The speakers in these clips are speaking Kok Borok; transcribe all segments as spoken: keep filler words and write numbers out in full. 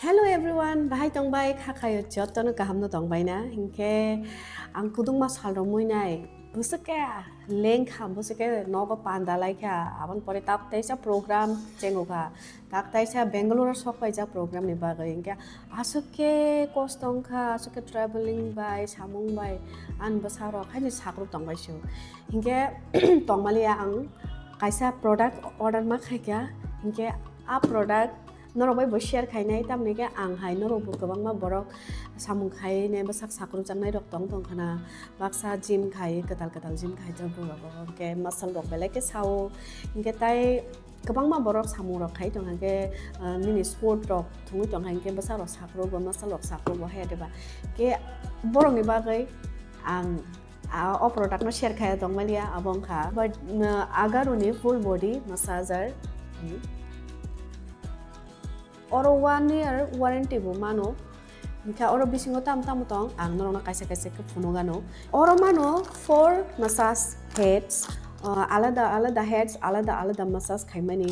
Hello everyone, bahai tongbai, kha khayo jotono kaham no tongbai na? Hinkhe ang kudungma sal romwi nai, bwswk khe lengkha, bwswk khe nogo panda laikha, aboni pore tak teisa program chengukha, tak teisa Bangalore o sok paijak program ni bagwi, hinkhe aswk khe kosto wngkha, aswk khe traveling bai, samung bai, ani bwsarok haino sakruk tongbai sio, hinkhe tongmaliya ang kaisa product order ma khaikha, hinkhe a product norok bai bo share khainai, tamni khe ang hai norok bo kwbangma borok samung khainai bwsak sakrukjaknai rok tong tong khana, baksa gym khai kwtal kwtal gym khai tongo borok, hwnkhe muscle rok belai khe sao, hwnkhe tai kwbangma borok samung rok khai tong kha, hwnkhe nini sport rok thungwi tong kha, hwnkhe bwsak rok sakruk bo muscle rok sakruk bo haya deba, hwnkhe borok ni bagwi ang o product no share khai tongmaliya, abo wngkha but Agaroni full body massager. Oro one year warranty bo mano. Hinkhe oro bisingo tamo tamo tong, ang norokno kaisa kaisa khe phunukgano. Oro mano four massage heads, alada alada heads, alada alada massage khaimani.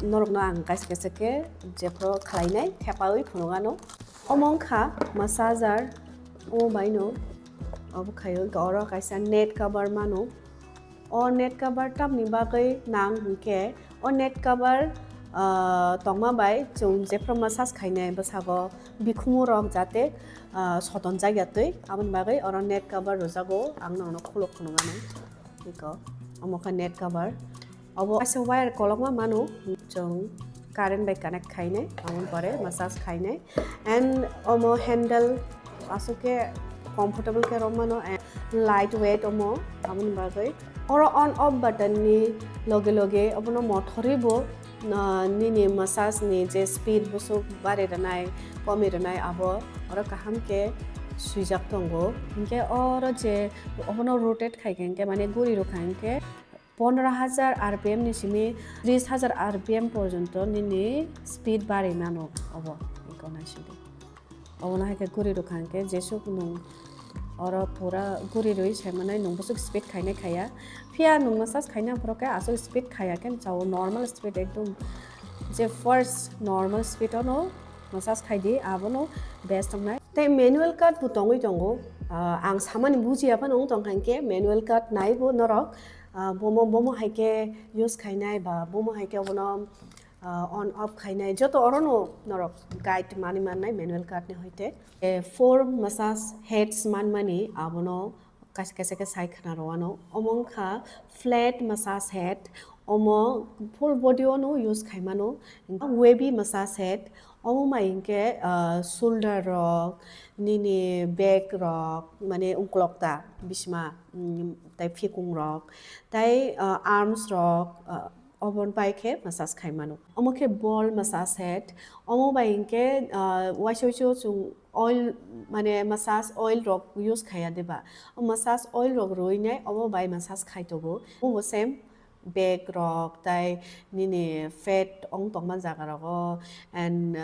Norokno ang kaisa kaisa khe jephru khlainai thepawi phunukgano. Omo wngkha massager, omo baino obo khaio, hinkhe oro kaisa net cover mano. O net cover tamni bagwi nang hinkhe o net cover tongma bai chwng jephru massage khainai bwsago bikhumu rok jate sotonjak ya twi, aboni bagwi oro net cover rwjago. Ang norokno khuluk phunukgano, iko omo kha net cover. Obo kaisa wire kolokma mano, chwng current bai connect khainai, aboni pore massage khainai. And omo handle aswk khe comfortable khe romano and light weight omo, aboni bagwi. Oro on off button ni loge loge obono mothorwi bo nini massage ni je speed bwswk bari rwnai, komi rwnai, abo oro kaham khe swijak tongo. Hinkhe oro je obono rotate khaikha hinkhe, mane guri rwkha hinkhe, pondro hajar R P M ni simi tris hajar R P M porjonto nini speed bari nano obo, iko naisidi. Obono hai khe guri rwkha hinkhe jesuk nwng oro pura guri rwi saimanai nwng bwswk speed khainai khaya. Phiya nwng massage khaina phoro khe aswk speed khaya khe chao, normal speed ekdom je first normal speed ono massage khaidi, abono best wngnai. Tei manual cut bo tongwi tongo. Ang samani bujiya phano wng tongkha hinkhe manual cut nai bo norok. Bomo, bomo hai khe use khainai ba bomo hai khe obono on off khainai, joto orono norok guide manwi mannai manual cut ni hoite. Four massage heads manmani abono kaisa kaisa khe sai khna rw ano. Omo wngkha flat massage head, omo full body ono use khaimano. Wavy massage head, omo bai hinkhe shoulder rok, nini back rok, mane ukolok ta bisma, tei phikung rok, tei arms rok, oboni bai khe massage khaimano. Omo khe ball massage head, omo bai hinkhe waisa waisa chwng oil, mane massage oil rok use khaiya deba. O massage oil rok rwinai omo bai massage khai tongo. Omo same back rok tei nini fat ong tongma jaga rogo and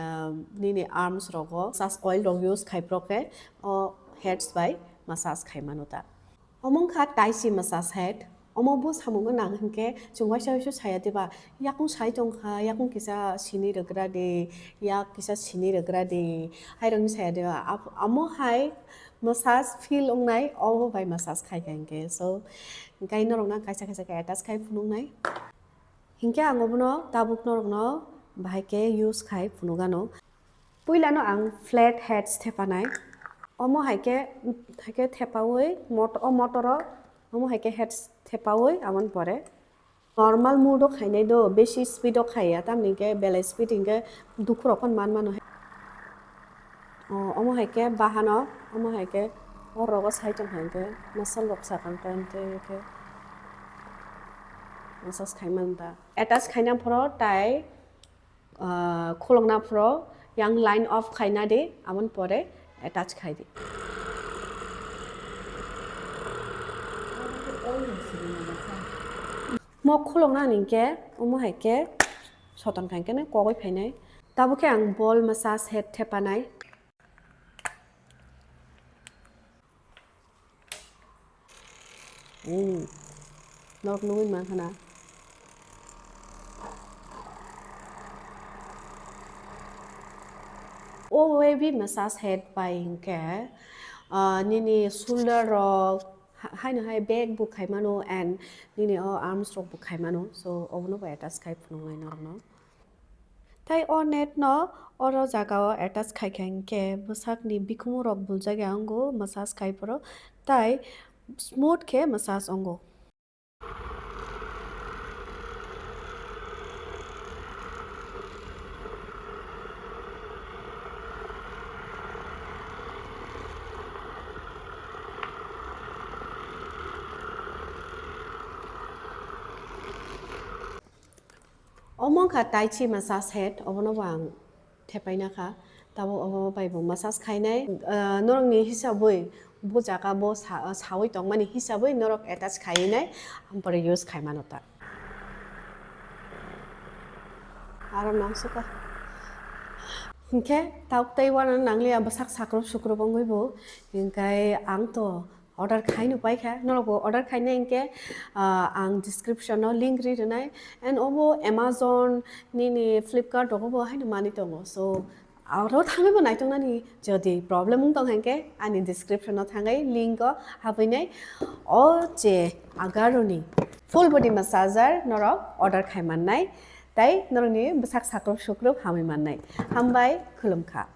nini arms rogo massage oil rok use khai phro khe o heads bai massage khai mano ta. Omo wngkha Taichi massage head. Omo bo samungo nang hinkhe chwng waisa waisa saya diba, yakung sai tongkha, yakung kisa sini rwgra di, yak kisa sini rwgra di, hairokni saya diba. Amo hai massage feel wngnai, obo bai massage khai kha hinkhe. So, hinkhe norokno kaisa kaisa khe attach khai phunuknai. Hinkhe ang obono tabuk norokno bahai khe use khai phunukgano. Puilano ang flat heads thepanai. Omo hai khe, hai khe thepaui mot-, o motoro omo hai khe heads thepaui aboni pore normal mode o khainai do, besi speed o khaiya, tamni khe belai speed hinkhe dukhu rok phano man mano. O, omo hai khe bahano, omo hai khe o rogo sai tong kha hinkhe muscle rok sakang khe massage khai man da. Attach khaina phoro tai Ah, khulokna phoro yang line off khaina di, aboni pore attach khai di. Mo khulokna ni khe, omo hai khe soton khai khe kogwi phainai. Tabuk khe ang ball massage head thepanai. Hmm. Norok nugwi mankha na. O wavy massage head bai hinkhe, ah, nini shoulder rok, ha-, haino hai back bo khaimano and nini o arms rok bo khaimano. So, obono bo attach khai phunuknai norokno. Tai o net no oro jaga o attach khai kha hinkhe bwsakni bikhumu rok buljak ya wngo massage khai phuru, tai smooth khe massage wngo. Omo wngkha Tai Chi massage head, obono bo ang thepaina kha. Tabuk obo bai bo massage khainai. Ah, norokni hisabwi bo jaga bo sa-, sawi tongmani hisabwi norok attach khaiwi nai, ampore use khaimano ta. Aro nang suka. Hinkhe tabuk tei uanani nangliya, bwsak sakrup sukrup wngwi bo. Hinkhe ang to order khaino paikha, norokbo order khaina hinkhe, ah, ang description o link ri rwnai. And obo Amazon, nini Flipkart rogo bo haino manwi tongo. So, aro thangwi bo naitoknani, jodi problem wng tong hinkhe ani description o thangwi link o habwi nai. O je Agaroni full body massager norok order khai mannai, tai norokni bwsak sakrup sukrup hamwi mannai. Hambai, khulumkha.